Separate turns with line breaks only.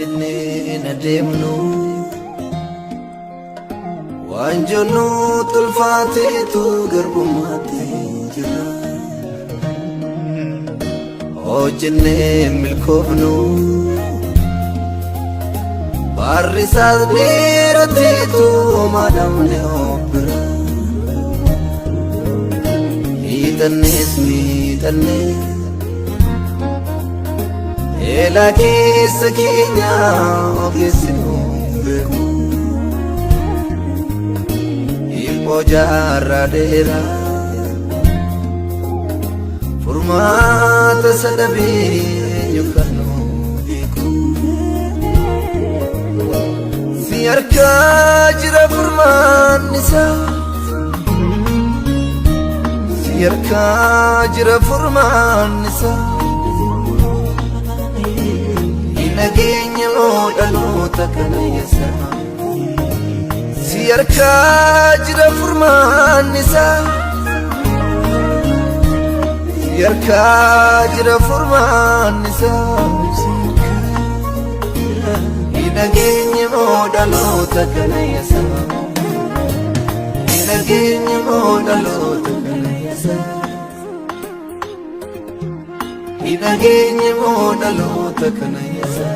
Hojjennee na deemnu waan jennu tulfaateetu garbummaatti jira. Hojjennee milkoofnu barri isaas dheerateetu madamne obbira. Hiixannees miixannee eelaa keessa keenya ogeessi nu beeku. Hibboo jaarraa dheeraa furmaata sadhabee eenyu kan nu beeku. Si harkaa jira furmaanni isaa. Si harkaa jira furmaanni isaa. Nageenya moo dhaloota kana yeessa. Si harkaa jira furmaanni isaa. Si harkaa jira furmaanni isaa. Nageenya moo dhaloota kana yeessa. Nageenya moo dhaloota kana yeessa. Nageenya moo dhaloota kana yeessa.